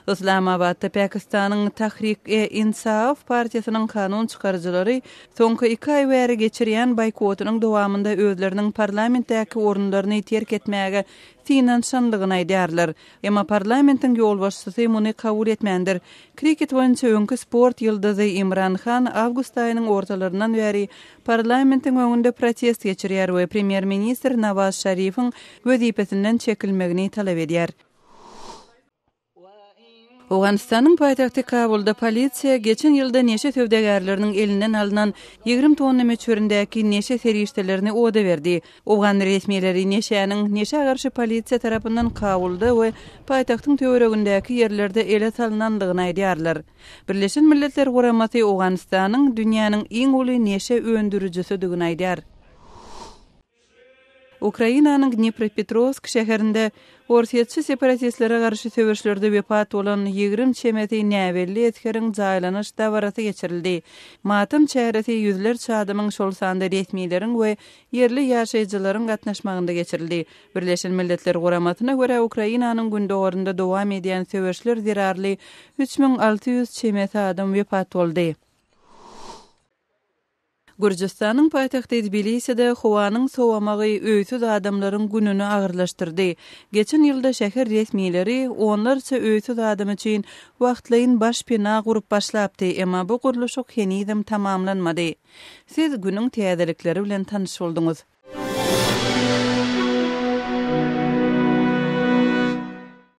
Yslamabatda Pakistanyň Tahrik-e-Insaaf partiýasynyň kanun çykaryjylary soňky iki aý bäri geçirýän boýkotynyň dowamynda özleriniň parlamentdäki orunlaryny terk etmäge synanyşandygyny aýdýarlar. Emma parlamentiň ýolbaşçysy muny kabul etmändir. Kriket boýunça öňki sport ýyldyzy Imran Han awgust aýynyň ortalaryndan bäri parlamentiň öňünde protest geçirýär we premýer-ministr Nawaz Şarifiň wezipesinden çekilmegini talap edýär. Owganystanyň paýtagty Kabulda polisiýa geçen ýylda neşe söwdagärleriniň elinden alnan 20 tonna möçberindäki neşe serişdelerini oda berdi. Owgan resmileri neşäniň neşä garşy polisiýa tarapyndan Kabulda we paýtagtyň töweregindäki ýerlerde ele salnandygyny aýdýarlar. Birleşen Milletler Guramasy Owganystanyň dünýäniň iň uly neşe öndürijisidigini aýdýar. Ukrainanyň Dnipropetrowsk şäherinde orsýetçi separatistlere garşy söweşlerde wepat bolan 20 çemesi näbelli esgeriň jaýlanyş dabarasy geçirildi. Matam çäresi ýüzlerçe adamyň, şol sanda resmileriň we ýerli ýaşaýjylaryň gatnaşmagynda geçirildi. Birleşen Milletler Guramasyna görä, Ukrainanyň gündogarynda dowam edýän söweşler zerarly 3600 çemesi adam wepat boldy. Gürjüstanyň paýtagty Tbiliside howanyň sowamagy öýsüz adamlaryň gününi agyrlaşdyrdy. Geçen ýylda şäher resmileri onlarça öýsüz adam üçin wagtlaýyn başpena gurup başlapdy, emma bu gurluşyk henizem tamamlanmady. Siz günüň täzelikleri bilen tanyş bolduňyz.